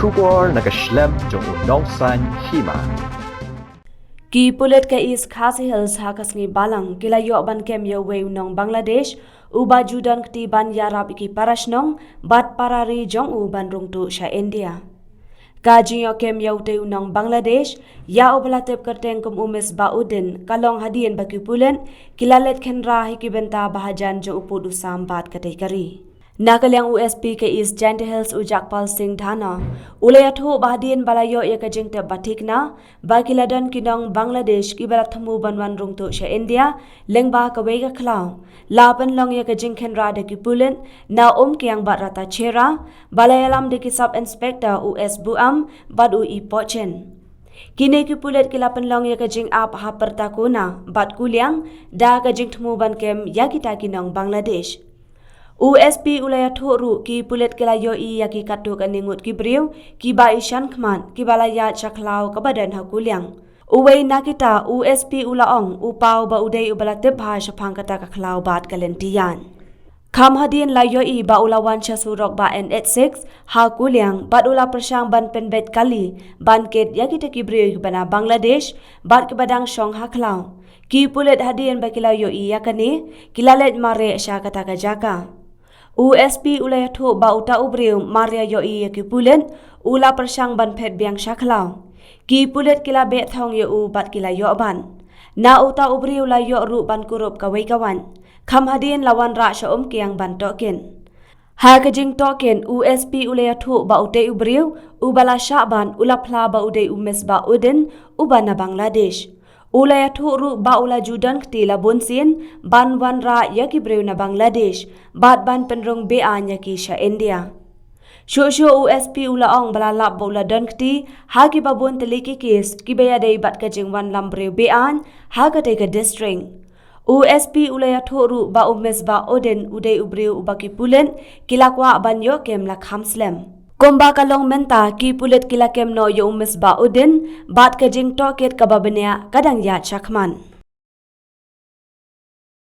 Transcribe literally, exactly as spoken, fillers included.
Khubor na ka shlem jong u Nongsaiñ Hima. Ki pulit ka East Khasi Hills ha ka sngi Balang ki la ïoh ban kem ïa uwei u nong Bangladesh uba ju don kti ban ïarap ïa ki para shnong bad para ri jong u ban rung tuh sha India. Ka jingïoh kem ïa utei u nong Bangladesh ïa uba la tip kyrteng kum u Misbahuddin ka long hadien ba ki pulit ki la leit kynrah ha ki bynta ba hajan jong u pud u sam bad katei ka ri. Na ka liang u S P ka East Jaintia Hills u Jagpal Singh Dhanna u la ïathuh ba hadien ba la ïoh ïa ka jingtip ba thikna ba ki la don ki nong Bangladesh kiba la thmu ban wan rung tuh sha India lyngba kawei ka khlaw, la pynlong ïa ka jingkynrah da ki pulit na Umkiang bad Ratacherra, ba la ïalam da ki Sub Inspector u S Buam bad u E Pochen. Kine ki pulit ki la pynlong ïa ka jingap ha Pyrtakuna bad Kuliang da ka jingthmu ban kem ïa kita ki nong Bangladesh. U S P u la ïathuh ruh ki pulit ki la ïohi ïa ki katto katne ngut ki briew kiba ishan khmat kiba la ïaid sha khlaw kaba don ha Kuliang. Uwei na kita u S P u la ong u paw ba u dei uba la tip bha shaphang kata ka khlaw bad ka lynti ïaid. Kham hadien la ïohi ba u la wan sha surok ba N H six ha Kuliang bad u la pyrshang ban pynbeit kali ban kit ïa kita ki briew kiba na Bangladesh bad kiba dang shong ha khlaw. Ki pulit hadien ba ki la ïohi ïa kane ki la leit mareh sha kata ka jaka. U S P u la ïathuh ba uta u briew mar ïa ïohi ïa ki pulit u la pyrshang ban phet biang sha khlaw. Ki pulit ki la beh thong ïa u bad ki la ïoh ban. Na uta u briew la ïoh ruh ban kurup kawei ka waiñ. Kham hadien la wanrah sha Umkiang ban tohkit. Ha ka jingtohkit u S P u la ïathuh ba utei u briew uba la shah ban u la phla ba u dei u Misbahuddin uba na Bangladesh. U la ïathuh ruh ba u la ju don kti la bun sien ban wanrah ïa ki briew na Bangladesh bad ban pynrung beaiñ ïa ki sha India. Shuh shuh u S P u la ong ba la lap ba u la don kti ha kiba bun tylli ki kes kiba ïadei bad ka jingwanlam briew beaiñ ha katei ka district. U S P u la ïathuh ruh ba u Misbahuddin u dei u briew uba ki pulit ki la kwah ban ïoh kem la kham slem. Kumba ka long mynta ki pulit ki la kem noh ïa u Misbahuddin bad ka jingtohkit kaba bniah ka dang ïaid shakhmat.